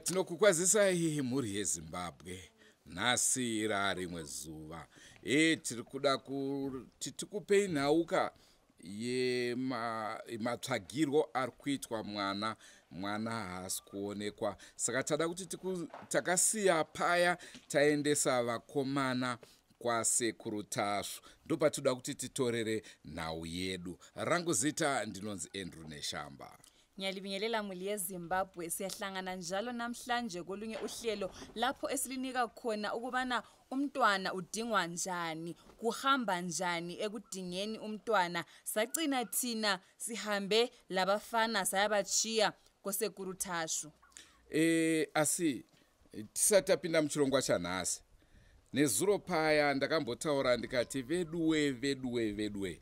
Tinokukwazisai mhuri yeZimbabwe. Nhasi rarimwe zuva. Tiri kuda kuti tikupei nhauka yematsvagirwo ari kuitwa mwana. Mwana haasi kuonekwa, saka tada kuti takasiya paya taendesa vakomana kwaSekuru Tasvu, ndopatoda kuti titorere nhau yedu. Rangu zita ndinonzi Andrew Neshamba. Ngiyalibingelela muli yeZimbabwe. Siyahlangana njalo namhlanje kolunye uhlelo lapho esilinika khona ukubana umntwana udingwa njani, kuhamba njani ekudingeni umntwana. Sagcina thina sihambe labafana sayabachiya koSekuru Tasvu. Asi tisati tapinda muchirongwa chanhasi, nezuro paya ndakambotaura ndikati, veduwe, veduwe, veduwe,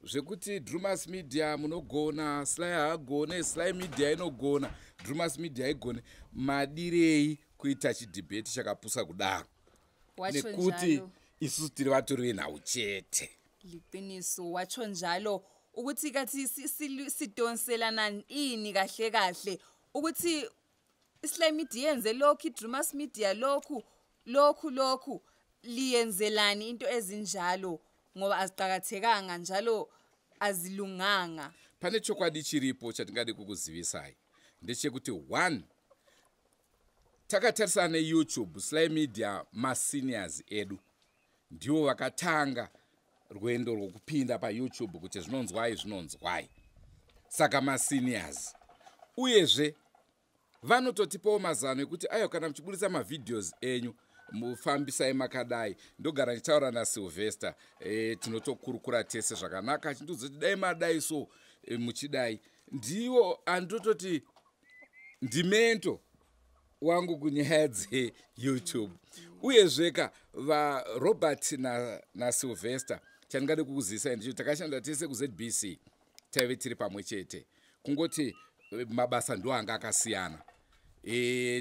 zvekuti Drumas Media munogona, Sly haagone, Sly Media inogona, Drumas Media haigone, madirei kuita chidebate chakapusa kudaro? Watsho nekuti njalo. Isusu tiri vatori venhau chete. Liqiniso, watsho njalo ukuthi kathi sidonselana ini kahle kahle, ukuthi iSly Media yenze lokhu, iDrumas Media lokhu, lokhu, lokhu, liyenzelani into ezinjalo? Ngoba aziqakathekanga njalo azilunganga. Pane chokwadi chiripo chatingade kukuzivisai, ndechekuti one, takatarisana neYouTube, Sly Media maseniors edu, ndivo vakatanga rwendo rwokupinda paYouTube kuti zvinonzwai, zvinonzwai. Saka maseniors. Uyezve vanototipawo mazano ekuti aiwa, kana muchiburisa mavideos enyu, mufambisai makadai. Ndogara ndichitaura naSylvester, tinotokurukura tese zvakanaka, achindiudza kuti dai madai so, muchidai. Ndiwo andototi ndimentor wangu kunyaya dzeYouTube. Uyezveka vaRobert naSylvester, chandingade kukuzivisai ndicho takashanda tese kuZBC, taive tiri pamwe chete, kungoti mabasa ndo anga akasiyana.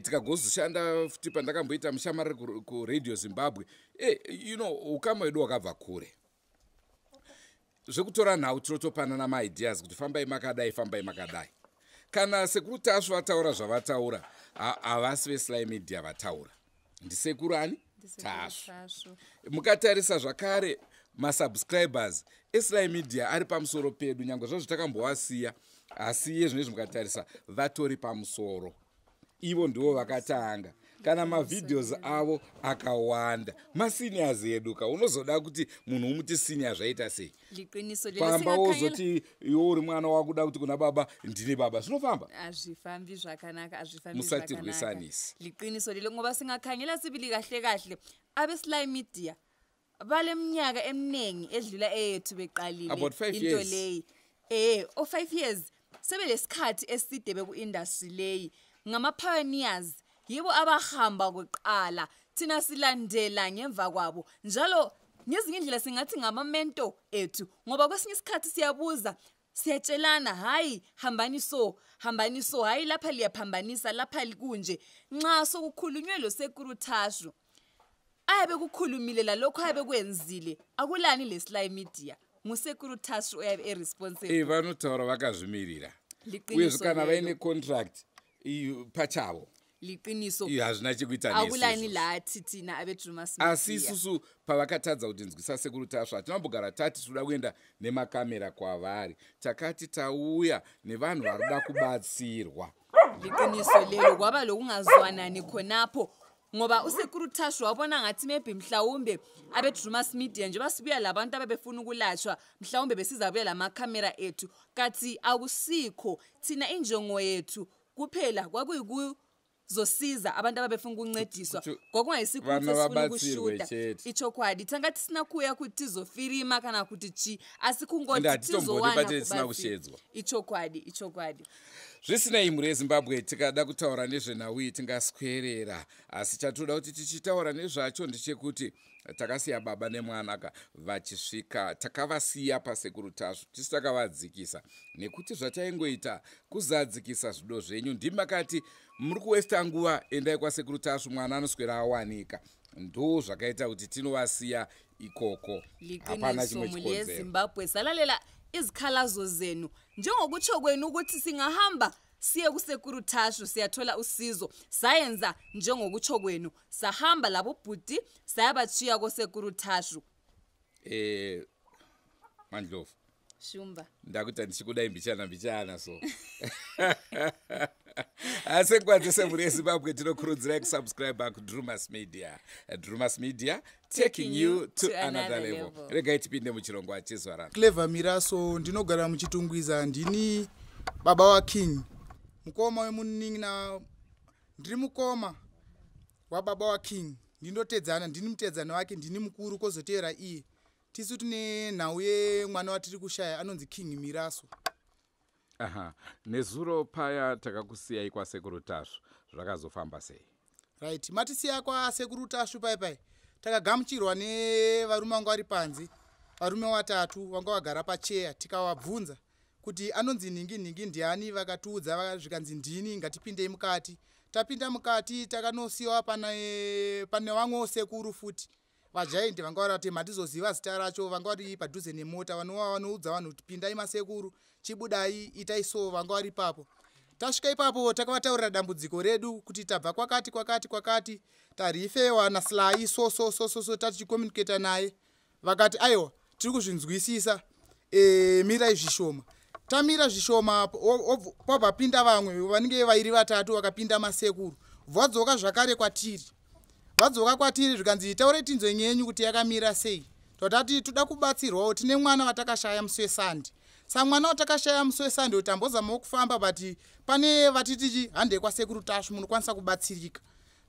Tikagozoshanda futi pandakamboita mushamarari kuRadio Zimbabwe. Ukama hwedu hwakabva kure. Zvekutora nhau tinotopanana maideas kuti fambai makadai, fambai makadai. Kana Sekuru Tasvu vataura zvavataura, havasi veSly Media vataura, ndiSekuru ani? Tasvu. Mukatarisa zvakare masubscribers eSly Media ari pamusoro pedu, nyange zvazvo takambowasiya, asi iye zvinezvi mukatarisa vatori pamusoro. Ivo ndivo vakatanga, kana mavideos avo akawanda. Maseniors edu ka, unozoda kuti munhu umuti senior zvaita sei? Liqiniso lelo. Pamba wozoti iwe uri mwana wakuda kuti kuna baba ndine baba, zvinofamba? Azvifambi zvakanaka, azvifambi. Musatirwisanisi. Liqiniso lelo, ngoba singakhangela sibili kahle kahle, abeSly Media baleminyaka eminingi edlula eyethu beqalile About 5 into years. leyi. O 5 years, sebelesikhathi eside beku-industry leyi, ngama-pioneers, yibo abahamba kuqala, thina silandela ngemva kwabo. Njalo ngezinye indlela singathi ngamamentor ethu, ngoba kwesinye isikhathi siyabuza, siyatshelana, hayi hambani so, hambani so, hayi lapha liyaphambanisa, lapha kunje. Nxa sokukhulunywe lo Sekuru Tasvu, ayabe kukhulumile lalokho ayabe kwenzile akulani leSly Media, nguSekuru Tasvu oyabe eresponsible. Vanotaura vakazvimirira. Liqiniso Uyezve kana lelo. vaine contract pachavo. Liqiniso. Hazvina chekuita nesu Akulani izvozvo. lathi thina abeDrumas Asi Media. isusu pavakatadza kutinzwisa Sekuru Tasvu, hatina kumbogara tati toda kuenda nemakamera kwavari. Takati tauya nevanhu vari kuda kubatsirwa. Liqiniso lelo, kwaba lokungazwanani khonapho, ngoba uSekuru Tasvu wabona ngathi maybe mhlawumbe abeDrumas Media nje basibuya labantu abebefuna ukulatshwa, mhlawumbe besizabuya lamakhamera ethu, kathi akusikho. Thina injongo yethu kuphela kwakuyikuzosiza abantu ababefuna ukuncediswa. Kwakungayisikho ukuthi Vana sifuna vabatsirwe ukushuta. chete. Ichokwadi, tanga tisina kuuya kuti tizofirima kana kuti chi, asi kungoti Ende hatitombodi tizowana pate tisina kubatsirwa. kushedzwa. Ichokwadi, ichokwadi. Zvisinei, mhuri yeZimbabwe, tikada kutaura nezvenhau iyi tingaswerera, asi chatoda kuti tichitaura nezvacho ndechekuti takasiya baba nemwana ka vachisvika, takavasiya paSekuru Tasvu tisi takavadzikisa, nekuti zvataingoita kuzadzikisa zvido zvenyu. Ndimakati muri kuwesta nguva, endai kwaSekuru Tasvu, mwana anoswera awanika. Ndo zvakaita kuti tinovasiya ikoko, hapana Liqiniso, chimwe muli chikonzero. yeZimbabwe, salalela izikhalazo zenu njengokutsho kwenu ukuthi singahamba. Siye kusekuru Tashu, siyathola usizo. Sayenza njengokutsho kwenu, sahamba labo bhuti sayabatshiya kosekuru Tashu. Mandlovu. Shumba. Ndakuti ndichikudai mbichana mbichana so. Asi nguva dzese, mhuri yeZimbabwe, tinokurudzirai kusubscribe kuDrumas Media. Drumas Media, taking you to another level. Regai tipinde muchirongwa chezuva rano. Clever Miraso, ndinogara muChitungwiza. Ndini baba waKing, mukoma wemunin'ina. Ndiri mukoma wababa waKing, ndinotedzana, ndini mutedzani wake, ndini mukuru kwozoteera iye. Tisu tine nhau yemwana watiri kushaya anonzi King Miraso. Aha, nezuro paya takakusiyai kwasekuru Tasvu, zvakazofamba sei? Right, matisiya kwasekuru Tasvu pai pai takagamuchirwa nevarume vanga vari panze, varume vatatu vanga vagara pacheya. Tikavabvunza kuti anonzi nhingi nhingi ndiani, vakatiudza, zvikanzi ndini, ngatipindei mukati. Tapinda mukati takanosiyiwa pane vamwewo sekuru futi vajaindi vanga vari vatema, hatizoziva zita racho, vanga vari padhuze nemota, vanova vanoudza vanhu kuti pindai masekuru, chibudai, itai so, vanga vari ipapo. Tasvika ipapo takavataurira dambudziko redu kuti tabva kwakati kwakati kwakati, tarifewa naSly so so so so so, tatichicommunicata naye. Vakati aiwa, tiri kuzvinzwisisa, mirai zvishoma. Tamira zvishoma, pabva pinda vamwe vanenge vairi vatatu vakapinda masekuru, vadzoka zvakare kwatiri. Vadzoka kwatiri zvikanzi taurai tinzwe nyenyu kuti yakamira sei. Totati toda kubatsirwawo, tine mwana watakashaya musi weSunday. Sa mwana watakashaya musi weSunday tambozamawo kufamba, but pane vatitichi handei kwasekuru Tasvu munokwanisa kubatsirika.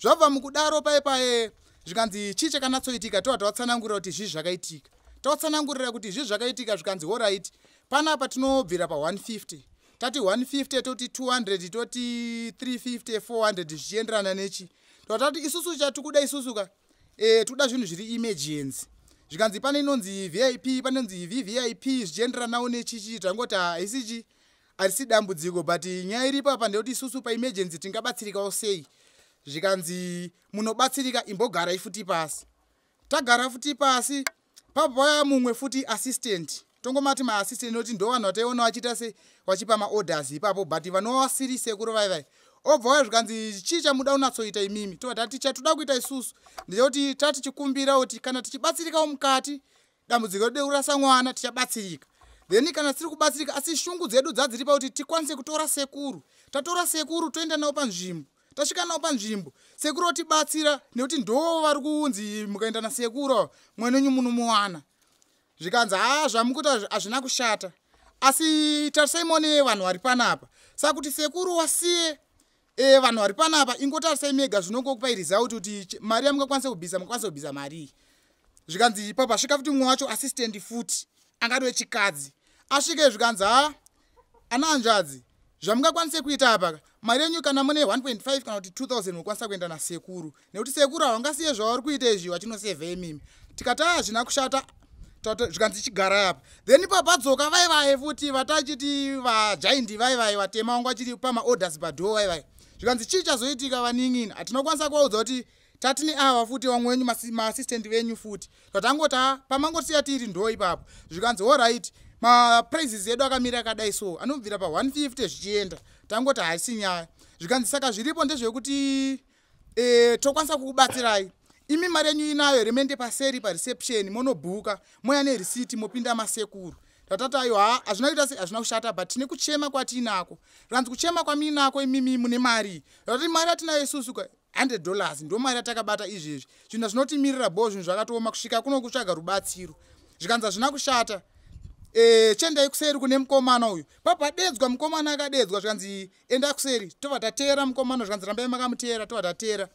Zvabva mukudaro pai paye zvikanzi chii chakanatsoitika? Tova tavatsanangurira kuti zvii zvakaitika. Tavatsanangurira kuti zvii zvakaitika, zvikanzi alright, panapa tinobvira pa150. Tati 150, toti 200, toti 350, 400, zvichienderana nechi. Totati isusu chatikuda isusu ka tikuda zvinhu zviri emergency. Zvikanzi pane inonzi VIP, pane inonzi VVIP, zvichienderanawo nechichi. Tangoti haisichi, harisi dambudziko, but nyaya iripo apa ndeyekuti isusu paemergency tingabatsirikawo sei? Zvikanzi munobatsirika, imbogarai futi pasi. Tagara futi pasi, pabva mumwe futi assistant, tongomati maassistant noti ndo vanhu vataiona vachiita se vachipa maorders ipapo, but vanovasiri sekuru vaivai. Obva waya zvikanzi chii chamuda kunatsoita imimi? Tobva tati chatoda kuita isusu ndechekuti tatichikumbira kuti kana tichibatsirikawo mukati dambudziko redu rekurasa mwana tichabatsirika, then kana tisiri kubatsirika, asi shungu dzedu dzadziri pakuti tikwanise kutora sekuru. Tatora sekuru, toenda navo panzvimbo. Tasvika navo panzvimbo, sekuru otibatsira, nekuti ndo vari kunzi mukaenda nasekuru mwana wenyu munomuwana. Zvikanzi haa, zvamukuita hazvina kushata, asi tarisai muone vanhu vari panapa. Saka kuti sekuru wasiye vanhu vari panapa, ingotarisai mega, zvinongokupai result kuti mari yamungakwanisa kubvisa, mungakwanisa kubvisa mari iyi. Zvikanzi ipapo asvika futi mumwe wacho assistant futi angadi wechikadzi, asvike zvikanzi ha, ana hanzvadzi, zvamungakwanise kuita apa, mari yenyu kana mune 1.5 kana kuti 2000 mukwanisa kuenda nasekuru, nekuti sekuru havangasiye zvavari kuita izvi vachinosevha imimi. Tikati hazvina kushata. Zvikanzi chigara apa. Then papadzoka vaivai futi vatachiti vajaindi vaivai vatema vanga vachiri pamaorders padoor vaivai. Zvikanzi chii chazoitika vanin'ina? Hatinokwanisa kuvaudza kuti tatine ava futi vamwe wenyu maassistant venyu futi, tatangoti pamangosiya tiri ndo ipapo. Zvikanzi alright, maprices edu akamira akadai, so anobvira pa150 zvichienda. Tangoti haisi nyaya. Zvikanzi saka zviripo ndezvekuti tokwanisa kukubatsirai imi, mari yenyu inayo here? Mende paseri pareception monobhuka, moya nerisiti, mopinda masekuru. Tatati aiwa, hazvina kuita sei, hazvina kushata, but tine kuchema kwatinako. Zvikanzi kuchema kwaminako imimi mune mari? Tatati mari yatinayo isusu ka $100 ndo mari yatakabata izvezvi, zvinhu zvinotimirira bo, zvinhu zvakatooma kusvika kuno kutsvaga rubatsiro. Zvikanzi hazvina kushata, chendai kuseri kune mukomana uyu. Papadedzwa mukomana, akadedzwa, zvikanzi enda kuseri. Tobva tateera mukomana, zvikanzi rambai makamuteera. Tobva tateera,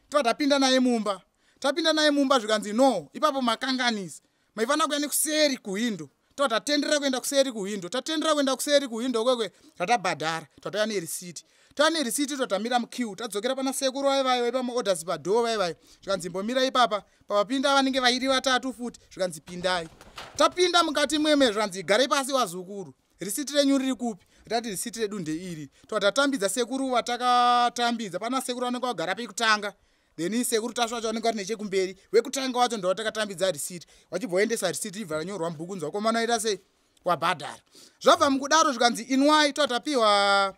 tobva tapinda naye mumba. Tapinda naye mumba, zvikanzi no, ipapo makanganisa, maifanira kuya nekuseri kuhwindo. Tobva tatendera kuenda kuseri kuhwindo. Tatendera kuenda kuseri kuhwindo kwekwe, tatabhadhara, tatouya nerisiti. Tauya nerisiti, totamira muqueue. Tadzokera pana sekuru vaivai vaipa maorders padoor vaivai. Zvikanzi mbomira ipapa. Pavapinda vanenge vairi vatatu futi, zvikanzi pindai. Tapinda mukati mweme, zvikanzi garai pasi wazukuru, risiti renyu riri kupi? Tati risiti redu ndeiri. Tobva tatambidza sekuru vatakatambidza. Pana sekuru vanenge vagara pekutanga, then sekuru Tasvu vacho vanenge vari nechekumberi. Wekutanga wacho ndo vatakatambidza risiti, vachibva vaendesa risiti, ribva ranyorwa mubhuku, nzi vakomana waita sei, wabhadhara. Zvabva mukudaro zvikanzi inwai. Tobva tapiwa.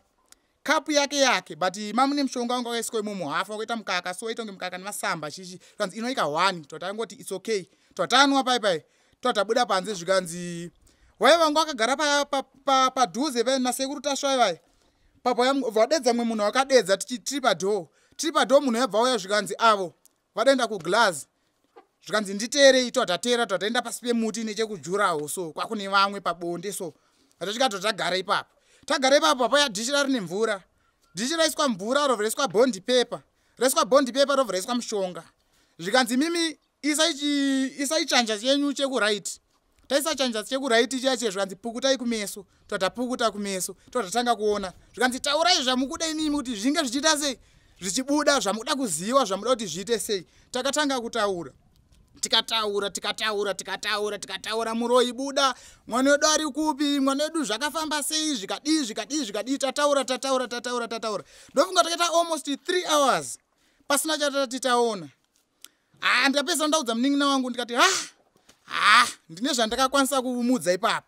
Kapu yake but mamune mushonga wanga wakaiswa imomo hafu wakaita mukaka, so waita kunge mukaka nemasamba chichi. Zvikanzi inoika 1, totangoti it's okay. Totanwa pai pai, totabuda panze. Zvikanzi wai vanga vakagara padhuze nasekuru Tasva vai papo, vadedza mumwe munhu wakadedza tiri padhoo, tiri padhoo. Munhu yabva auya, zvikanzi avo vadaenda kuglass. Zvikanzi nditeerei. Totateera, totaenda pasi pemuti nechekujurawo, so kwakune vamwe pabonde. So atasvika, totagara ipapo. Tagara ipapo, paya dhishi rari nemvura. Dhishi raiswa mvura, robva raiswa bond paper, raiswa bond paper, robva raiswa mushonga. Zvikanzi mimi isai chanja chenyu chekuright. Taisa chanja chekuright chiya chiya. Zvikanzi pukutai kumeso. Totapukuta kumeso, totatanga kuona. Zvikanzi taurai zvamukuda imimi kuti zvinge zvichiita sei, zvichibuda, zvamuda kuziva, zvamuda kuti zviite sei. Takatanga kutaura, tikataura, tikataura, tikataura, tikataura: "Muroi buda! Mwana wedu ari kupi? Mwana wedu zvakafamba sei? Zvikadii, zvikadii, zvikadii?" Tataura, tataura, tataura, tataura. Ndofunga takaita almost 3 hours pasina chatati taona. Ha, ndapedza, ndaudza munin'ina wangu, ndikati ha ha, ndine zvandakakwanisa kumudza ipapo.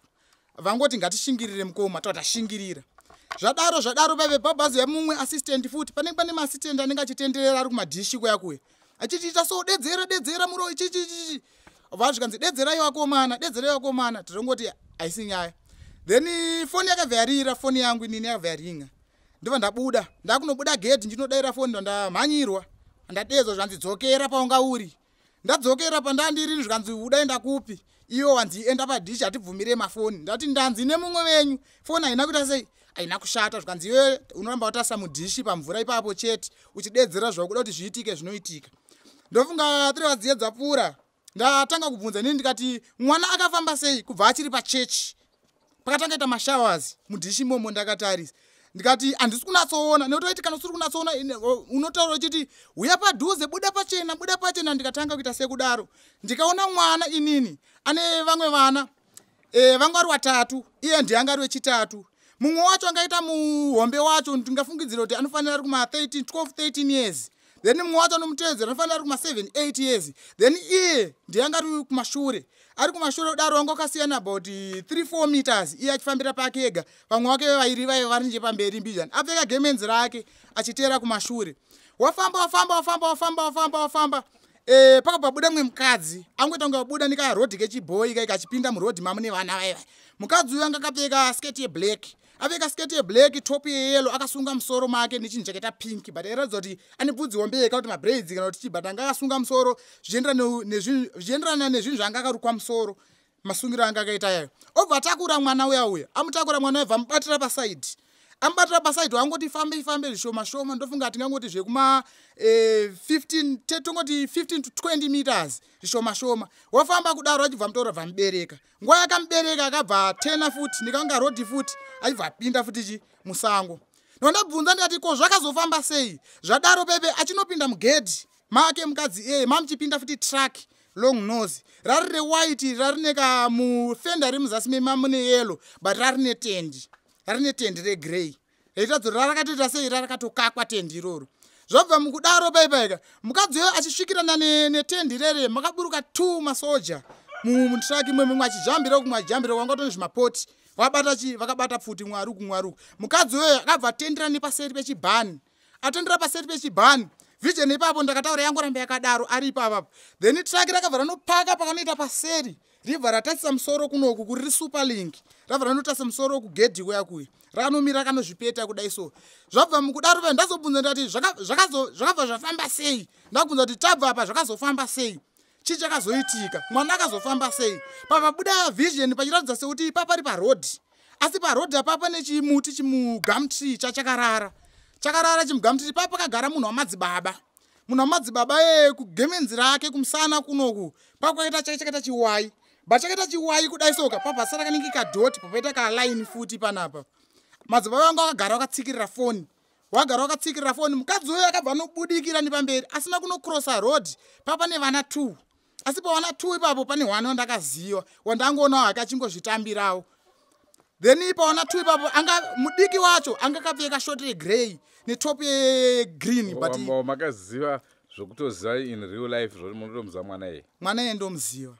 Vangoti ngatishingirire mukoma. Totashingirira. Zvadaro, zvadaro, paive pabhazi yamumwe assistant futi. Panenge pane maassistant anenge achitenderera ari kumadhishi kuya kuya, achitiita so, "Dedzera, dedzera muroi," chichichichi. Vazvikanzi, "Dedzerai vakomana, dedzerai vakomana." Tinongoti haisi nyaya. Then foni yakabva yarira. Foni yangu inini yakabva yaringa. Ndobva ndabuda, ndakunobuda gedhi, ndinodayira foni. Ndamhanyirwa, ndadedzwa, zvanzi dzokera paunga uri. Ndadzokera pandandiri. Zvikanzi udaenda kupi? Iwo wanzi enda padhishi, hatibvumire mafoni. Ndati ndanzi nemumwe venyu foni haina kuita sei, haina kushata. Zvikanzi iwe unoramba watarisa mudhishi pamvura ipapo chete, uchidedzera zvakuda kuti zviitike, zvinoitika. Ndofunga 3 hours dziye dzapfuura, ndatanga kubvunza inini, ndikati mwana akafamba sei kubva achiri pachechi? Pakatanga ita mashowers mudhishi imomo, ndakatarisa, ndikati handisi kunatsoona, nekuti waiti kana usiri kunatsoona unotaura uchiti uya padhuze, buda pachena, buda pachena. Ndikatanga kuita sekudaro, ndikaona mwana inini ane vamwe vana vanga vari watatu, iye ndiye anga ari wechitatu. Mumwe wacho angaita muhombe wacho, ndingafungidzira kuti anofanira ari kuma13, 12, 13 years. Then mumwe wacho anomutevedzera anofanira ari kuma7, 8 years. Then iye ndiye anga ari kumashure, ari kumashure kudaro. Wanga wakasiyana about 3, 4 meters, iye achifambira pake ega, vamwe vake vairi vaiva vari nje pamberi mbijani. Apfeka gemenzi rake, achiteera kumashure. Wafamba, wafamba, wafamba, wafamba, wafamba, wafamba. Pakabva buda mumwe mukadzi, angoita kunge wabuda nekarodhi kechibhoi kai, kachipinda murodhi mamune vana vaiva. Mukadzi uyu anga akapfeka sketi yeblack, apfeka sketi yeblack, top yeyellow, akasunga musoro make nechinhu chakaita pink, but airatidza kuti ane bvudzi hombe, kana kuti mabraids kana kuti chii, but anga akasunga musoro zvichienderana nezvinhu zvaanga akarukwa musoro, masungiro anga akaita yayo. Obva atakura mwana uya uya, amutakura mwana uya, bva amubatira pasaidhi, amubatira pasaidhi. Wangoti fambei, fambei zvishoma shoma. Ndofunga tingangoti zvekuma 15, tongoti 15 to 20 meters, zvishoma shoma. Wafamba kudaro, achibva mutora, bva mubereka. Nguva yakamubereka, akabva atena futi nekanga rodhi futi, achibva apinda futi chi musango. Nondabvunza, ndikati ko zvakazofamba sei? Zvadaro pepe, achinopinda mugedhi make mukadzi iyeye, mamuchipinda futi truck, long nose, rari rewhite, rarine kamufenda remuzasi memamune yellow, but rarine tendi, rarine tendi regrey, reitadzo rarakatoita sei, rarakatokakwa tendi iroro. Zvabva mukudaro paipaika, mukadzi uyo achisvikirana netendi rere, makaburuka two masoja mutruck imwe, mumwe achijambira, kumwe achijambira, wanga tone zvimapoti, vakabata chi, vakabata pfuti, mwaruku, mwaruku. Mukadzi uyoyo akabva atendera nepaseri pechibhani, atendera paseri pechibhani. Vision ipapo ndakataura yangoramba yakadaro ari ipapapo. Then truck rakabva ranopaka pakanoita paseri, ribva ratarisa musoro kunoku kuri risuperlink, rabva ranotarisa musoro kugedhi kuya kuya, rakanomira, rakanozvipeta kudai. So zvabva mukudaro pa, ndazobvunza, ndati zvakabva zvafamba sei? Ndakubvunza kuti tabva apa, zvakazofamba sei? Chii chakazoitika? Mwana akazofamba sei? Papabuda vision pachiratidza sekuti papari parodhi, asi parodhi apa pane chimuti, chimugumtree chachakarara, chakarara chimugumtree. Pa pakagara munhu wamadzibaba, munhu wamadzibaba ekugemenzi rake kumusana kunoku pakwakaita chakaita chiwai, but chakaita chiwai kudai soka, pabva kanenge kadhoti, papaita kalaini futi panapa. Madzibaba vanga vakagara vakatsikirira foni, wagara wakatsikirira foni. Mukadzi uyo akabva anobudikira nepamberi, asina kunocrossa road. Papa nevana two, asi pavana two ipapo pane one wandakaziva, wandangoonawo hake achingozvitambirawo. Then pawana two ipapo, anga mudiki wacho anga akapfeka short yegrey netop yegreen, but Makaziva zvokutoziva in real life, zvoti munotomuziva mwana iye? Mwana iye ndomuziva.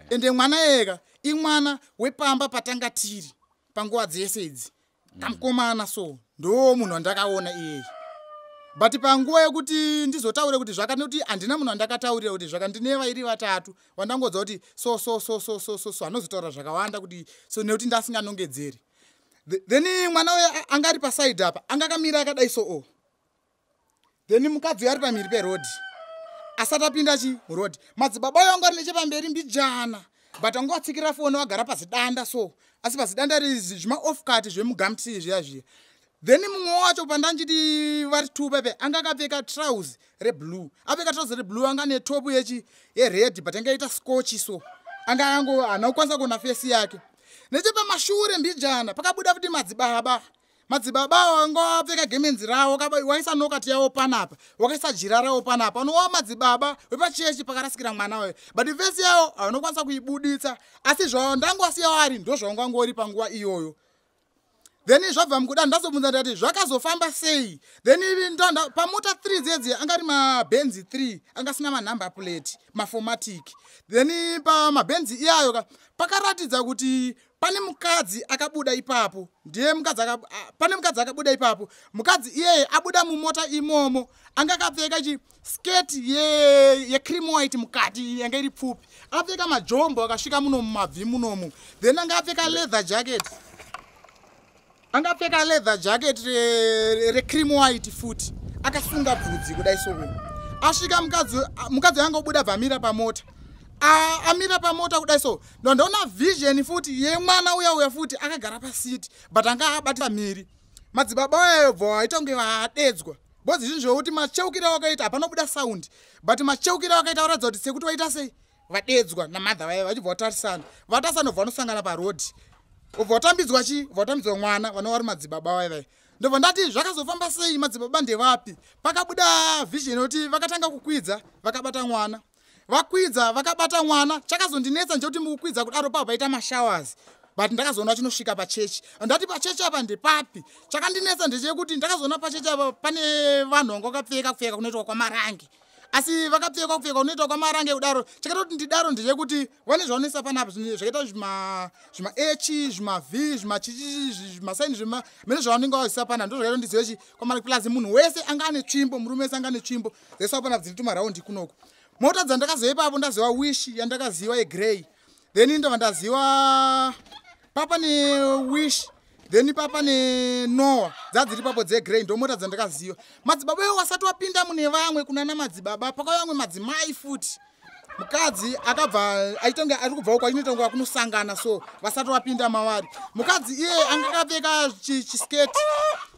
Ende mwana iyeka imwana wepamba patanga tiri panguva dzese idzi. Kamukomana so ndo munhu wandakaona iyeye. But panguva yekuti ndizotaure kuti zvaka, nekuti handina munhu wandakataurira kuti zvaka, ndine vairi vatatu wandangodza kuti so so so so so so so, anozotaura zvakawanda kuti so, nekuti ndasinganongedzeri. Then mwana uyo anga ari pasaidhi apa, anga akamira akadai so o, then mukadzi uyo ari pamhiri perodhi asati apinda chi murodhi. Madzibaba uyo anga ari nechepamberi mbijana, but anga watsikira foni, wagara pazidanda so, asi pazidanda rizi zvimaoffcut zvemugumtree zviya zviya. Then mumwe wacho pandanchiti vari two pepe, anga akapfeka trouser reblue, apfeka trouser reblue, anga netop yechi yered, but anga ita scotch so, anga ango haana kukwanisa kuona face yake. Nechepamashure mbijana pakabuda futi madzibaba. Madzibaba wanga wapfeka gemenzi ravo, waisa nokati yavo panapa, wakaisa jira ravo panapa, unowa madzibaba wepachechi pakarasikira mwana wayo, but face yavo haunokwanisa kuibuditsa, asi zvandangwasiya vari ndo zvawangangori panguva iyoyo. Then zvabva mukuda, ndazobvunza ndati zvakazofamba sei. Then pamota 3 dzedzi anga ari mabhenzi 3 anga asina manumber plate, mafomatic. Then pamabhenzi iyayo ka pakaratidza kuti pane mukadzi akabuda ipapo, ndiye mukadzi, pane mukadzi akabuda ipapo. Mukadzi iyeye abuda mumota imomo anga akapfeka chisketi yecream white mukati, yanga iri pfupi, akapfeka majombo akasvika muno mumabvi munomu. Then anga apfeka leather jacket, anga apfeka leather jacket recream white futi, akasunga bvudzi kudai so. Asvika mukadzi, mukadzi anga obuda, bvamira pamota. Amira pamota kudai so, ndondoona vision futi yemwana uya uya futi akagara pasiti, but anga abatira mhiri. Madzibaba ayo bva waita kunge vadedzwa, because zvinhu zvokuti macheukiro wakaita hapanobuda sound, but macheukiro wakaita waratidza kuti sekuti waita sei, vadedzwa namadha vaya. Vachibva vatarisana, vatarisana, ubva vanosangana parodhi, ubva watambidzwa chi, ubva watambidzwa mwana. Vanova vari madzibaba vaya vaya. Ndobva ndati zvakazofamba sei, madzibaba ndevapi? Pakabuda vision yekuti vakatanga kukwidza vakabata mwana, vakwidza vakabata mwana. Chakazondinetsa ndechekuti mukukwidza kudaro pavo paita mashowers, but ndakazoona chinosvika pachechi. Ndati pachechi apa ndepapi? Chakandinetsa ndechekuti ndakazoona pachechi apa pane vanhu vanga vakapfeka kupfeka kunoitwa kwamarange, asi vakapfeka kupfeka kunoitwa kwamarange kudaro. Chakaita kuti ndidaro ndechekuti vane zvavanoisa panapa zvakaita zvima zvima-h, zvima-v, zvimachichi, zvimasaini, zvima mene zvavanenge vaisa panapa, ndo zvakaita ndizive chi kwamarange. Plus munhu wese anga ane tsvimbo, murume wese anga ane tsvimbo dzaiswa panapa dziri tumaraundi kunoku. Mota dzandakaziva ipapo, ndaziva Wish yandakaziva yegrey, then ndobva ndaziva papa neWish, then papa neNoah dzadziri papo dzegrey, ndo mota dzandakaziva. Madzibaba iwo wasati wapinda mune vamwe kunana madzibaba, pakauya vamwe madzimai futi. Mukadzi akabva aitonge ari kubva uko achinoita kunge kunosangana so, vasati vapinda mavari. Mukadzi iye anga akapfeka chisketi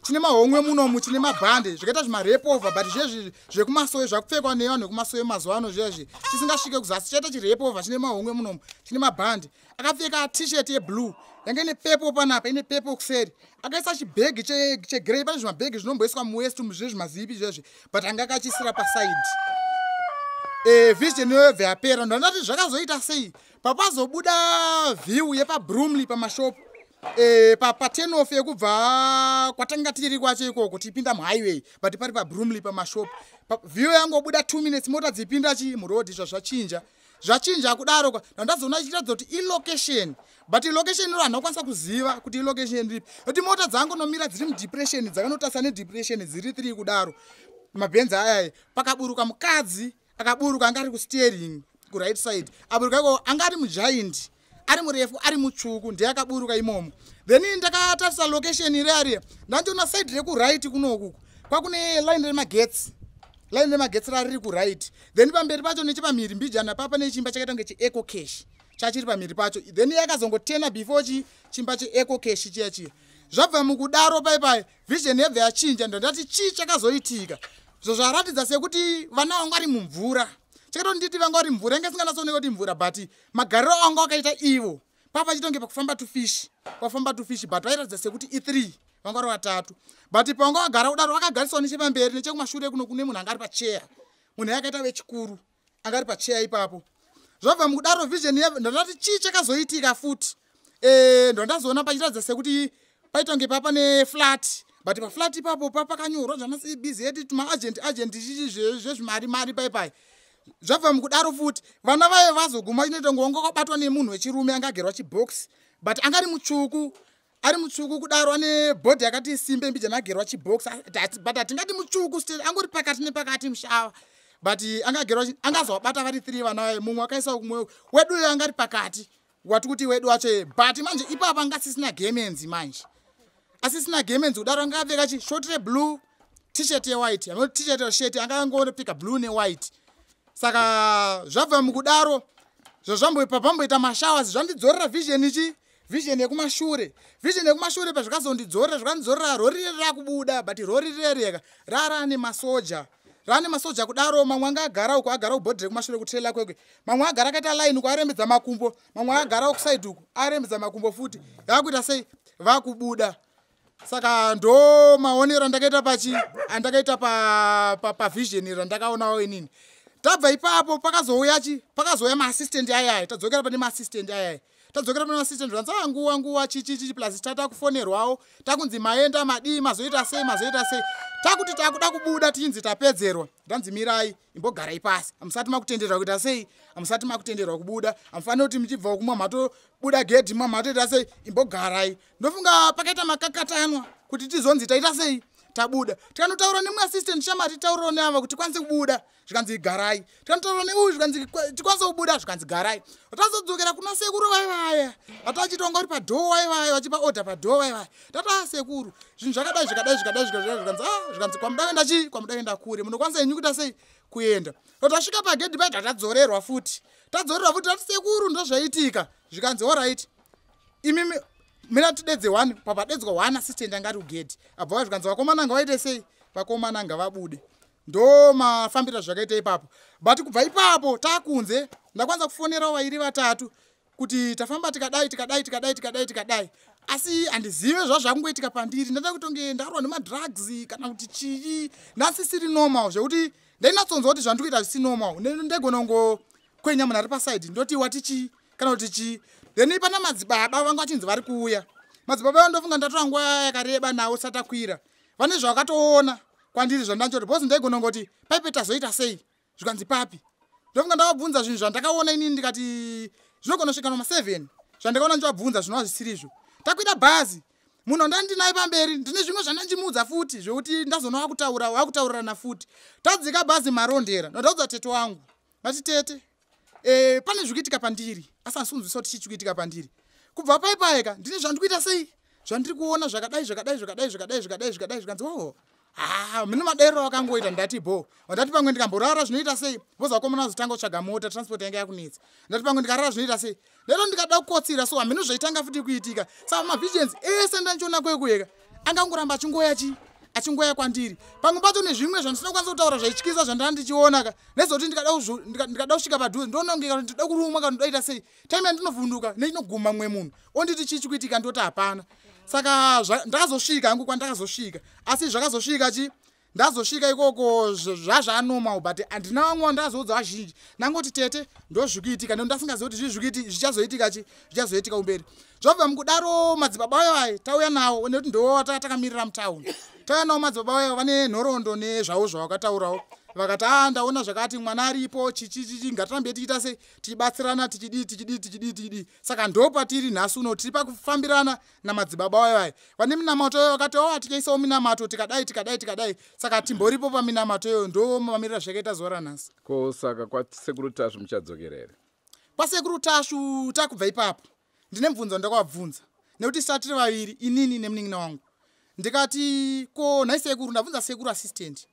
chine mahomwe munomu, chine mabhande, zvakaita zvimarepover, but zvezvi zvekumasowe zvakupfekwa nevanhu vekumasowe mazuva ano zvezvi, chisingasvike kuzasi, chaita chirepover chine mahomwe munomu, chine mabhande. Akapfeka T-shirt yeblue yanga ine purple panapa, ine purple kuseri. Akaisa chibhegi chegrey, pane zvimabhegi zvinomboiswa muwaist zve zvimazipi zvezvi, but anga akachisira pasaidi. Vision yoyobva yapera. Ndandati zvakazoita sei? Papazobuda view yepaBromley pamashopu, paturn-off yekubva kwatanga tiri kwacho ikoko tichipinda muhighway, but pari paBromley pamashopu, view yangobuda 2 minutes, mota dzipinda chi murodhi, zvazvachinja, zvachinja kudaro kwa ndandazoona ichiratidza kuti ilocation, but ilocation iro handina kukwanisa kuziva kuti ilocation ripi, nekuti mota dzangonomira dziri mudepression, dzakanotarisa nedepression dziri 3 kudaro mabhenzi ayaya. Pakaburuka mukadzi, akaburuka anga ari kusteering kuright side, aburuka iko anga ari mugiant, ari murefu, ari mutsvuku, ndiye akaburuka imomo. Then ndakatarisa location iri ariya, ndandiona side rekuright kunoku kwakune line remagetsi, line remagetsi rariri kuright. Then pamberi pacho nechepamhiri mbijana papa nechimba chakaita kunge cheEcoCash chachiri pamhiri pacho. Then yakazongotena before chimba cheEcoCash chiya chiya. Zvabva mukudaro paipai vision yebva yachinja. Ndandati chii chakazoitika? Zvo zvaratidza sekuti vana vanga vari mumvura. Chakaita nditi vanga vari mumvura, inge singanatsooneka kuti mvura, but magariro anga akaita ivo papa chitonge pakufamba tufish, pafamba tufish, but vairatidza sekuti i3, vanga vari vatatu, but pavanga vagara kudaro vakagariswa nechepamberi, nechekumashure kuno kune munhu anga ari pacheya, munhu yakaita vechikuru anga ari pacheya ipapo. Zvabva mukudaro vision ndandati chii chakazoitika futi? Ndondazoona pachiratidza sekuti paitonge papa neflat, but paflat ipapo papakanyorwa zvana CBZ, tumaagent agent, chichi zvezvimari mari paipai. Zvabva mukudaro futi vana vaye vazoguma chinoita kunge wanga wakabatwa nemunhu wechirume anga agerwa chibhokisi, but anga ari mutsvuku. Ari mutsvuku kudaro, ane bhodhi yakati simbe mbijana, agerwa chibhokisi, but hatingati mutsvuku still, angori pakati nepakati mushava, but angagerwa angazovabata vari 3 vana vaye. Mumwe akaisa kumwe weduyo angari pakati, wati kuti wedu wacho. But manje ipapo anga asisina gemenzi manje, asisina gemenzi kudaro. Anga apfeka chi short reblue, T-shirt yewhite, T-shirt, shirt anga angopfeka blue newhite. Saka zvabva mukudaro, zvazvamboita mashowers, zvandidzorera vision ichi, vision yekumashure, vision yekumashure. Pazvikazondidzorera, zvikandidzorera rori rakubuda, but rori rereka rara nemasoja, rane masoja kudaro. Mamwe anga agara uko, agara kubhodhi rekumashure kutrailer kwekwe. Mamwe agara akaita line uko, arembedza makumbo. Mamwe agara kusaidi uku, arembedza makumbo futi. Yakuita sei? Vakubuda. Saka ndo maonero andakaita pachi andakaita pavision pa, pa randakaonawo inini. Tabva ipapo, pakazouya chi, pakazouya maassistant ayaya. Tadzokera pane maassistant ayaya, tadzokera pane maassistant, zvanzi a nguva nguva chichichi plus tatakufonerwawo, takunzi maenda madii, mazoita sei, mazoita sei. Takuti takuda kubuda, tichinzi tapedzerwa. Ndanzi mirai, imbogarai pasi, hamusati makutenderwa kuita sei, hamusati makutenderwa kubuda. Hamufaniri kuti muchibva kumwa matobuda gedhi, mwa matoita sei, imbogarai. Ndofunga pakaita makakatanwa kuti tizonzi taita sei, tabuda. Tikanotaura nemwe assistant, shamari, titaurirawo neava kuti tikwanise kubuda. Zvikanzi garai. Tikanotaura neuyu, zvikanzi tikwanise kubuda, zvikanzi garai. Tazodzokera kuna sekuru vaivaya vatachitonga uri padoor vaivaya, vachipa order padoor vaivaya. Tati a sekuru, zvinhu zvakadai, zvakadai, zvakadai, zvakadai. Zvikanzi a, zvikanzi kwamuda kuenda chii, kwamuda kuenda kure, munokwanisa henyu kuita sei, kuenda. Tasvika pagedhi paita, tadzorerwa futi, tadzorerwa futi. Tati sekuru, ndozvaitika. Zvikanzi alright, imimi mina tidedze one. Papadedzwa one assistant angari kugedhi, abva zvikanzi vakomana ngavaite sei, vakomana ngavabude. Ndo mafambiro zvakaita ipapo. But kubva ipapo taakunze, ndakwanisa kufonerawo vairi vatatu kuti tafamba tikadai, tikadai, tikadai, tikadai, tikadai, asi handizive zvazvakungoitika pandiri. Ndada kutonge ndarwa nemadrugs kana kuti chii, ndasisiri normal, zvekuti ndainatsonzwa kuti zvandiri kuita zvisi normal. Ndegona kungokwenya munhu ari pasaidi, ndoti wati chii kana kuti chii. Then pana madzibaba vanga vachinzi vari kuuya. Madzibaba vandofunga ndatora nguva yakareba navo satakwira, vane zvavakatoona kwandiri zvandanchoti, because ndaigona kungoti paipe tazoita sei, zvikanzi papi. Ndofunga ndavabvunza zvinhu zvandakaona inini, ndikati zvinogona kusvika noma7 zvandakaona ndichivabvunza, zvinova zvisirizvo. Takwida bhazi, munhu wandandinaye pamberi, ndine zvimwe zvandandimuudza futi zvekuti ndazona wakutaura, wakutaurirana futi. Tadzika bhazi Marondera, ndandaudza tete wangu, vati tete, pane zviri kuitika pandiri, asi handisi kunzwisa kuti chii chiri kuitika pandiri. Kubva paipaika ndine zvandikuita sei, zvandiri kuona zvakadai, zvakadai, zvakadai, zvakadai, zvakadai, zvakadai. Zvikanzi o ha, mune maderero akangoita. Ndati bo, ndati pamwe ndikamborara zvinoita sei, voza vakomana vazotanga kutsvaga mota, transport yanga yakunetsa. Ndati pamwe ndikarara zvinoita sei, ndero ndikada kukotsira so hameno zvaitanga futi kuitika. Saka mavisions ese ndandichiona kwekuyeka angangoramba achingoya chi achingoya kwandiri. Pamwe pacho nezvimwe zvandisina kukwanisa kutaura zvaityisa zvandanga ndichionaka, nezoti ndikada kusvika padhuze, ndonongeka kuti ndida kurumwa kana ndodaita sei. Time yandinovhunduka neinoguma mumwe munhu onditi chii chikuitika, ndoti hapana. Saka ndakazosvika hangu kwandakazosvika, asi zvakazosvika chi, ndazosvika ikoko zvazvanormal, but handina vamwe vandazoudza vazhinji. Ndangoti tete, ndozvikuitika, nekuti ndasingazivi kuti zvii zvichazoitika chi, zvichazoitika kumberi. Zvabva mukudaro, madzibaba ayo ai tauya nawo, nekuti ndo takamirira mutauni, tauya nawo madzibaba ayo, vane nhoroondo nezvavo zvavakataurawo. Vakati a, ndaona zvakati, mwana aripo, chichichichi, ngatirambe tichiita sei, tichibatsirana, tichidii, tichidii, tichidii, tichidii. Saka ndo patiri nhasi uno, tiri pakufambirana namadzibaba ayo ai vane minamato ayo. Vakati o, tichaisawo minamato, tikadai, tikadai, tikadai. Saka timboripo paminamato iyoyo, ndo mamiriro zvakaita zuva ranhasi. Ko saka kwasekuru Tasvu muchadzokera here? Kwasekuru Tasvu takubva ipapo, ndine mubvunzo wandakavabvunza, nekuti sa tiri vaviri, inini nemunin'ina wangu. Ndikati ko nhai sekuru, ndabvunza sekuru assistant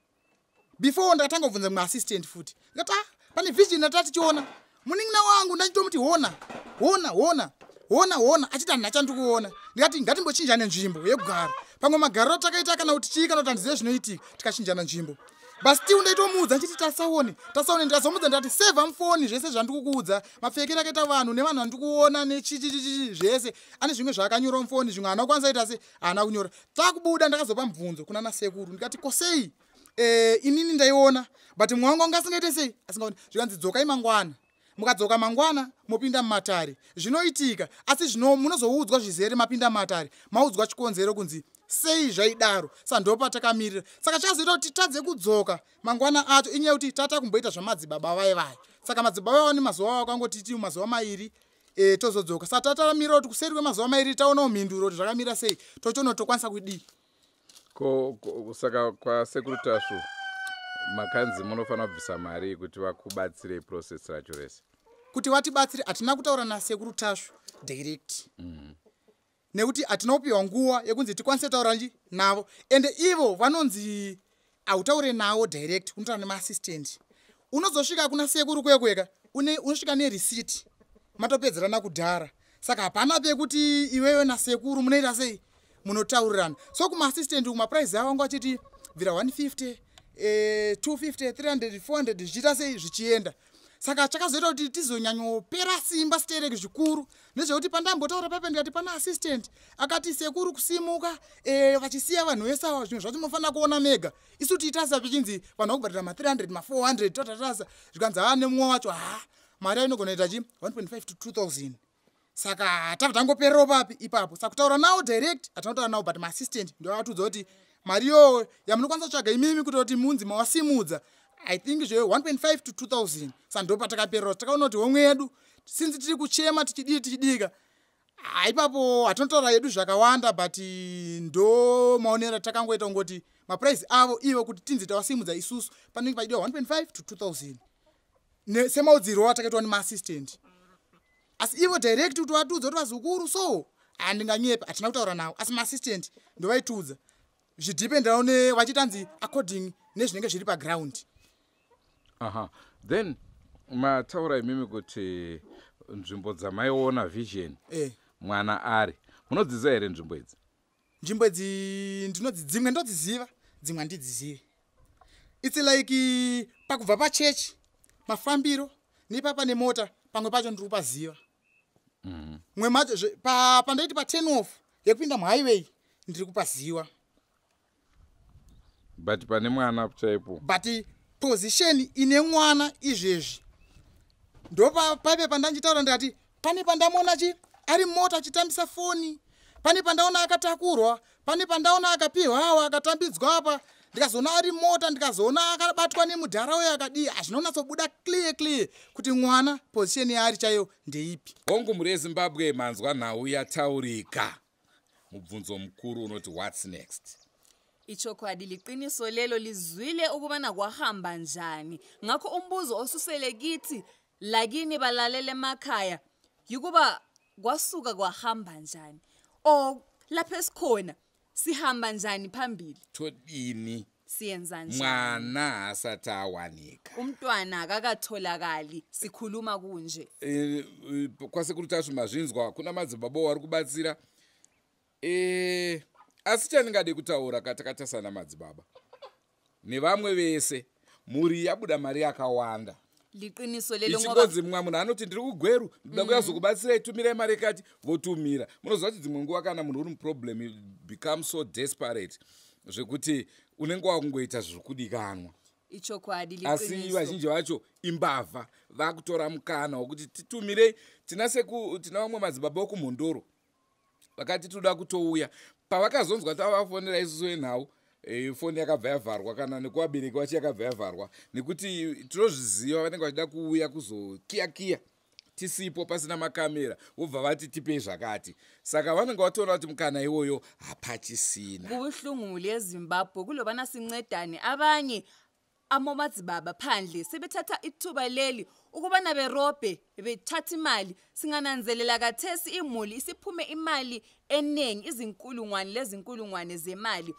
before, ndakatanga kubvunza mumwe assistant futi. Ndikati ah, pane vision yatati tichiona, munin'ina wangu ndachitomuti hona, hona, hona, hona, hona, achiti handina chandikuona. Ndikati ngatimbochinjane nzvimbo yekugara, pamwe magariro takaita kana kuti chii, kana kuti handizive zvinoitika. Tikachinjana nzvimbo, but still ndaitomuudza nchiti tasaone, tasaone. Ndikazomudza ndikati sevha mufoni zvese zvandikukuudza, mapfekero akaita vanhu nevanhu vandikuona nechichichichi zvese. Ane zvimwe zvaakanyora mufoni, zvimwe haana kukwanisa ita se haana kunyora. Takubuda, ndakazopa mubvunzo kuna nasekuru, ndikati kosei inini ndaiona, but mumwe wangu anga asingaite sei, asingaoni. Zvikanzi dzokai mangwana, mukadzoka mangwana mopinda mumatare, zvinoitika, asi zvino munozoudzwa zvizere mapinda mumatare, maudzwa chikonzero kunzi sei zvaidaro. Saka ndopatakamirira. Saka chazoita kuti titadze kudzoka mangwana acho inyaya yekuti tata kumboita zvamadzibaba vai vai. Saka madzibaba vavo nemazuva avo akangotiti mazuva mairi. Tozodzoka. Saka tatamira kuti kuseri kwemazuva 2 taonawo mhinduro kuti zvakamira sei, tochiona kuti tokwanisa kudii. Ko saka kwasekuru Tasvu makanzi munofanira kubvisa mari kuti vakubatsire process racho rese? Kuti vatibatsire hatina kutaura nasekuru Tasvu direct, nekuti hatina kupiwa nguva yekunzi tikwanise kutaura nji navo. Ende ivo vanonzi hautaure navo direct, unotaura nemaassistant. Unozosvika kuna sekuru kwekweka, unosvika nereceipt, matopedzerana kudhara. Saka hapana pekuti iwewe nasekuru munoita sei, munotaurirana. So kumaassistant kumaprice avo anga achiti bvira 150, 250, 300, 400, zvichiita sei, zvichienda. Saka chakazoita kuti tizonyanyopera simba stereki zvikuru ndezvekuti pandambotaura pape ndikati pana assistant akati sekuru kusimuka, vachisiya vanhu vese ava, zvinhu zvacho munofanira kuona mega. Isu tiitasa pichinzi vanhu vakubhadhara ma300, ma400, totatasa. Zvikanzi haa, nemumwe wacho ha, mari yainogona kuita chi 1.5 to 2000. Saka tabva tangopererawo papi ipapo. Saka kutaura nawo direct hatina kutaura nawo, but maassistant ndo akatiudza kuti mari iyoyo yamunokwanisa kutsvaga imimi kuita kuti munzi mawasimudza, I think zve 1.5 to 2000. Saka ndo patakapererawo. Takaona kuti homwe yedu, sinzi tiri kuchema tichidii tichidika, ipapo hatinotaura yedu zvakawanda, but ndo maonero takangoita kungoti maprice avo ivo kuti tinzi tawasimudza isusu panenge pachidiwa 1.5 to 2000, semaudzirwo atakaitwa nemaassistant. Asi ivo direct kuti vatiudza kuti vazukuru so, handinganyepa, hatina kutaura navo. Asi maassistant ndovaitiudza zvidhipendawo nevachitanzi according nezvinenge zviri paground. Aha, then mataura imimi kuti nzvimbo dzamaiona vision mwana ari, munodziziva here nzvimbo idzi? Nzvimbo idzi ndinodzi, dzimwe ndodziziva, dzimwe handidzizivi. It's like pakubva pachechi, mafambiro nepapa nemota, pamwe pacho ndiri kupaziva. Mwe macho pandaiti pa10 off yekupinda muhighway ndiri kupaziva. But pane mwana chaipo? But position ine mwana izvezvi ndo paipe pandanchitaura ndikati pane pandamuona chi ari mota achitambisa foni, pane pandaona akatakurwa, pane pandaona akapiwa awa akatambidzwa apa, ndikazoona ari mota, ndikazoona akabatwa nemudhara uyo akadii. Hazvinonyatsobuda clear clear kuti mwana position yaari chaiyo ndeipi. Hongu, mhuri yeZimbabwe, manzwa nhau yataurika. Mubvunzo mukuru unoti, what's next? Ichokwadi, liqiniso lelo. Lizwile ukubana kwahamba njani. Ngakho umbuzo osusele kithi lakini balalele emakhaya yikuba kwasuka kwahamba njani, or lapho esikhona sihamba njani phambili? Todini? Siyenza njani? Mwana haasati awanika. Umntwana akakatholakali sikhuluma kunje. Kwasekuru Tasvu mazvinzwa, kuna madzibaba vari kubatsira. Asi chandingade kutaura katakatasana madzibaba nevamwe vese, mhuri yabuda mari yakawanda. Liqiniso lelo ngoba Ichingonzi mumwe munhu anoti ndiri kuGweru, ndoda kuyazokubatsirai, tumirai mari ikati, votumira. Munoziva kuti dzimwe nguva kana munhu uri muproblem, you become so desperate zvekuti unenge wakungoita zviri kudikanwa. Ichokwadi. Asi Liqiniso. vazhinji vacho imbavha, vakutora mukana wekuti titumirei. Tina vamwe madzibaba vokuMhondoro vakati toda kutouya. Pavakazonzwa tavafonera isusu venhau, foni yakabva yavharwa, kana nekuvabereki vacho yakabva yavharwa, nekuti tinozviziva vanenge vachida kuuya kuzokiya kiya tisipo, pasina makamera, vobva vati tipei zvakati. Saka vanenge vatoona kuti mukana iwoyo hapachisina. Kubuhlungu leZimbabwe kulobana sincedane. Abanye amomadzibaba phandle sebethatha ithuba leli ukubana berobhe, bethatha imali. Singananzelela kathesi imuli isiphume imali eningi, izinkulungwane lezinkulungwane zemali,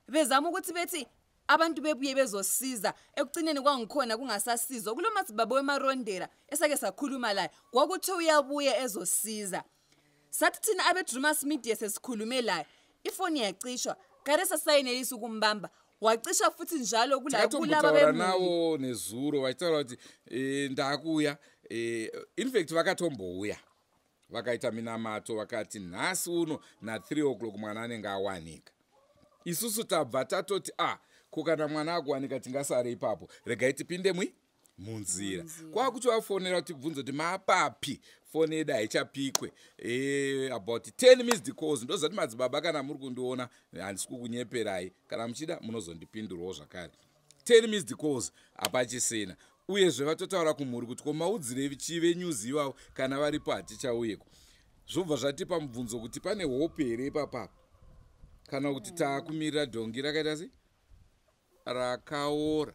bezama ukuthi bethi abantu bebuye bezosiza. Ekucineni kwangikhona kungasasizwa. Kulo madzibaba weMarondera esake sakhuluma laye, kwakuthiwa uyabuya ezosiza. Sathi thina abe-Dreamers Media sesikhulume laye, ifoni yacishwa, kare sasayinelisa ukumbamba, wacisha futhi njalo kulaba Takatombotaura bemuli. Navo nezuro vachitaura kuti ndakuya. In fact vakatombouya vakaita minamato, vakati nhasi uno na3 o'clock mwana anenge awanika. Isusu tabva tatoti a ko kana mwana akuwanika tingasare ipapo, regai tipinde mwi munzira. Kwakutovafonera kuti tibvunze kuti mapapi, foni yedu haichapikwe. About 10 missed calls. Ndozati madzibaba, kana muri kundiona, handisi kukunyeperai. Kana muchida munozondipindurawo zvakare. 10 missed calls hapachisina. Uyezve vatotaura kumhuri kuti komaudzire chii venews ivavo, kana varipo hatichauyeko. Zvobva zvatipa mubvunzo kuti pane hope here ipapapa, kana kuti taakumirira dhongi rakaita sei, rakaora.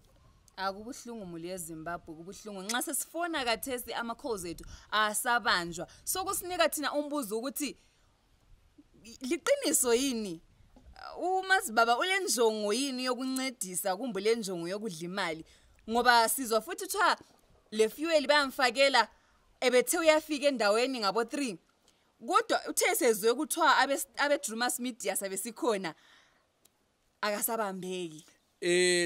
Akubuhlungu muli yeZimbabwe, kubuhlungu. Nxa sesifona kathesi ama-calls ethu asabanjwa, sokusinika thina umbuzo ukuthi liqiniso yini, umazibaba ulenjongo yini yokuncedisa kumbe ulenjongo yokudla imali? Ngoba sizwa futhi kuthiwa le fuel bayamfakela, ebethe uyafika endaweni ngabo-3, kodwa uthe sezwe kuthiwa abe-Drumas Media sabe sikhona, akasabambeki.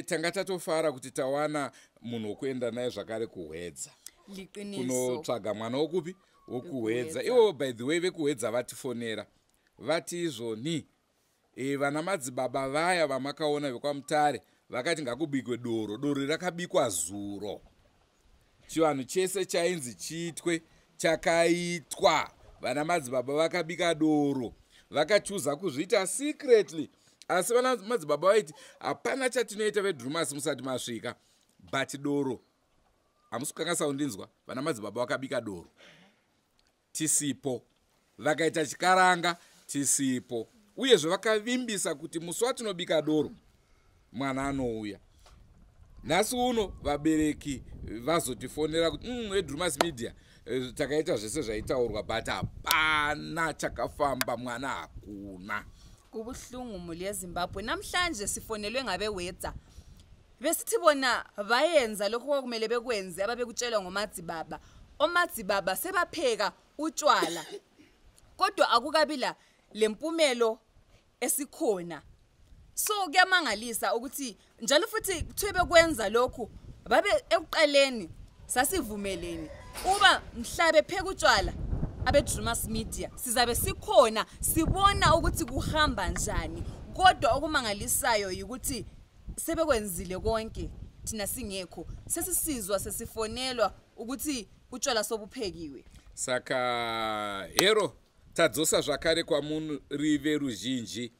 Tanga tatofara kuti tawana munhu wokuenda naye zvakare kuHwedza. Liqiniso. Kunotsvaga mwana wokupi? WokuHwedza. Wekuhwedza. Ivo, by the way, vekuHwedza vatifonera, vati izvoni vana madzibaba vaya vamakaona vekwaMutare vakati ngakubikwe doro, doro rakabikwa zuro. Chivanhu chese chainzi chiitwe chakaitwa. Vana madzibaba vakabika doro, vakachuza kuzviita secretly, asi vana madzibaba vaiti hapana chatinoita veDrumas musati masvika, but doro hamusi kukanganisa kundinzwa. Vana madzibaba vakabika doro tisipo, vakaita chikaranga tisipo, uyezve vakavimbisa kuti musi watinobika doro mwana anouya. Nhasi uno vabereki vazotifonera kuti veDrumas Media, takaita zvese zvaitaurwa, but hapana chakafamba, mwana hakuna. Kubuhlungu muli yeZimbabwe. Namhlanje sifonelwe ngabeWedza, besithi bona bayenza lokho kwakumele bekwenze ababekutshelwa ngomadzibaba. Omadzibaba sebapheka utshwala, kodwa akukabi la lempumelo esikhona. So kuyamangalisa ukuthi njalo futhi kuthiwe bekwenza lokhu babe ekuqaleni sasivumelene uba mhla bepheka utshwala abe-Drumas Media sizabe sikhona, sibona ukuthi kuhamba njani. Kodwa okumangalisayo yikuthi sebekwenzile konke thina singekho, sesisizwa sesifonelwa ukuthi utshwala sobuphekiwe. Saka hero tadzosa zvakare kwamuri veruzhinji.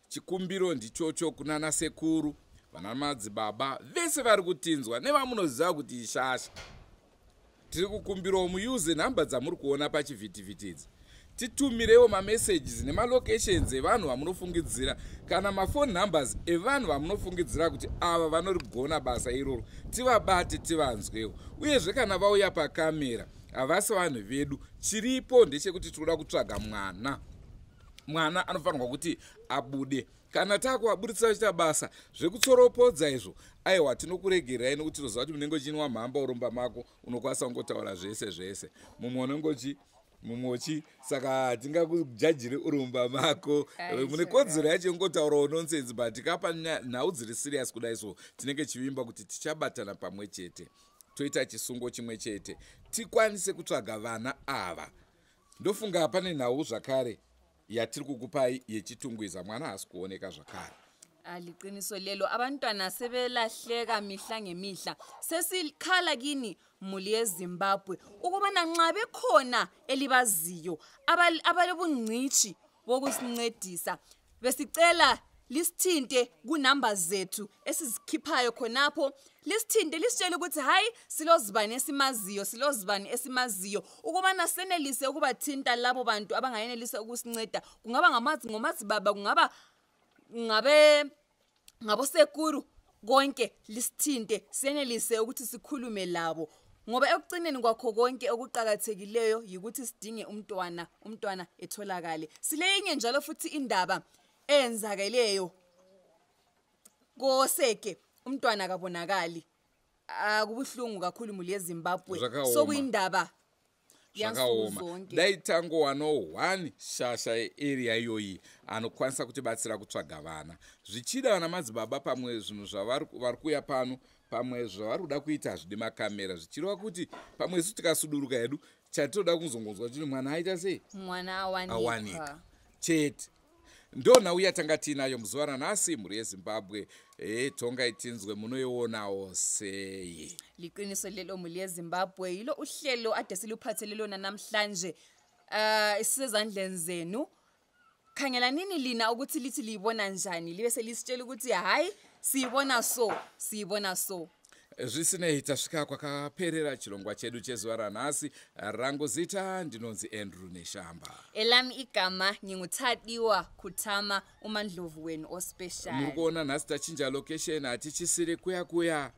Chikumbiro ndichocho kunana sekuru, vana madzibaba vese vari kutinzwa nevamunoziva kuti ishasha, tiri kukumbirawo muyuze nhamba dzamuri kuona pachivhitivhiti idzi, titumirewo mamessages nemalocations evanhu vamunofungidzira kana mafone numbers evanhu vamunofungidzira kuti ava vanorigona basa iroro, tivabate tivanzwewo. Uyezve kana vauya pakamera, havasi vanhu vedu. Chiripo ndechekuti tinoda kutsvaga mwana. Mwana anofanirwa kuti abude. Kana taakuvaburitsira vachiita basa zvekutsoropodza izvo, aiwa, tinokuregerai, nekuti tinoziva kuti munenge uchinwa mhamba urumba mako, unokwanisa kungotaura zvese zvese, mumwe unenge mumwe uchi, saka hatingakujajiri urumba mako. Mune kodzero yacho yongotaurawo nonsense, but tikapa nhau dziri serious kudai so, tinenge chivimba kuti tichabatana pamwe chete, toita chisungo chimwe chete, tikwanise kutsvaga vana ava. Ndofunga pane nhau zvakare yatiri kukupai yeChitungwiza, mwana haasi kuoneka zvakare. Aliqiniso lelo, abantwana sebelahleka mihla ngemihla. Sesikhala kini muli yeZimbabwe ukubana nxa bekhona elibaziyo abalobungcitshi bokusincedisa, besicela lisithinte kunamba zethu esizikhiphayo khonapho, lisithinte lisitshele ukuthi hayi, silozibani esimaziyo, silozibani esimaziyo, ukubana senelise ukubathinta labo bantu abangayenelisa ukusinceda. Kungaba ngomadzibaba, kungaba ngabe ngabosekuru, konke lisithinte senelise ukuthi sikhulume labo, ngoba ekucineni kwakho konke okuqakathekileyo yikuthi sidinge umntwana, umntwana etholakale. Sileyinye njalo futhi indaba eyenzakeleyo koseke, umntwana akabonakali. Akubuhlungu kakhulu muli yeZimbabwe. Zvakaoma. Sokuyindaba yansuku Zvakaoma. zonke. Dai tangowanawo 1 shasha yearea iyoyi anokwanisa kutibatsira kutsvaga vana. Zvichida vana madzibaba pamwe zvinhu zvavari vari kuuya pano, pamwe zvavari kuda kuita hazvidi makamera, zvichireva kuti pamwe isu tikasuduruka hedu, chatinoda kuzongonzwa kuti mwana aita sei? Mwana awanikwa. Awanika chete. Ndo nhau yatanga tiinayo muzuva ranhasi, mhuri yeZimbabwe. Tongai tinzwe, munoionawo sei? Liqiniso lelo muli yeZimbabwe. Yilo uhlelo ade siluphathele lona namhlanje. Isezandleni zenu, khangelanini lina ukuthi lithi liyibona njani, libe selisitshela ukuthi hayi, siyibona so, siyibona so. Zvisinei, tasvika kwakaperera chirongwa chedu chezuva ranhasi. Rangu zita ndinonzi Andrew Neshamba. Elami igama nginguThadiwa Kutama, uMandlovu wenu ospecial. Muri kuona nhasi tachinja location, hatichisiri kuya kuya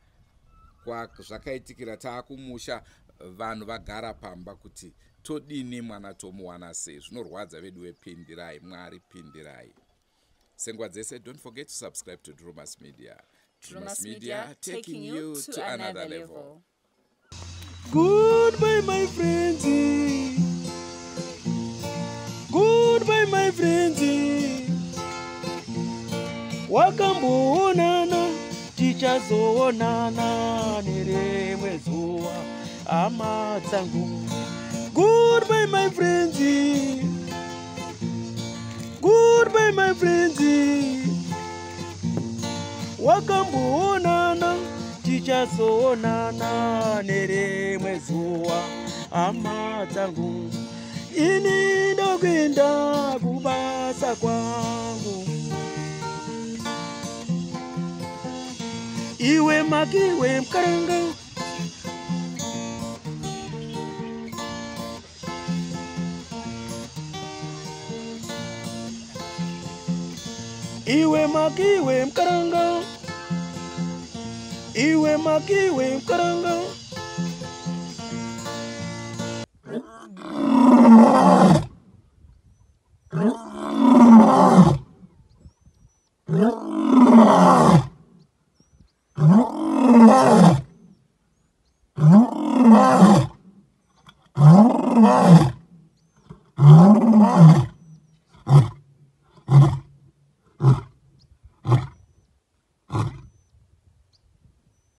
kwazvakaitikira, taakumusha. Vanhu vagara pamba kuti todini, mwana tomuwana sei? Zvinorwadza vedu vepindirai, Mwari pindirai. Senguva dzese, don't forget to subscribe to Drumas Media. Drumas Media, taking you to another level. Goodbye, my friends. Goodbye, my friends. Wakamboonana, tichazoonana nerimwe zuva, hama dzangu. Goodbye, my friends. Goodbye, my friends. Wakamboonana, tichazoonana nerimwe zuva, hama dzangu. Ini ndokuenda kubasa kwangu. Iwe makiwe mukaranga. Iwe makiwe mukaranga. Iwe makiwe mukaranga.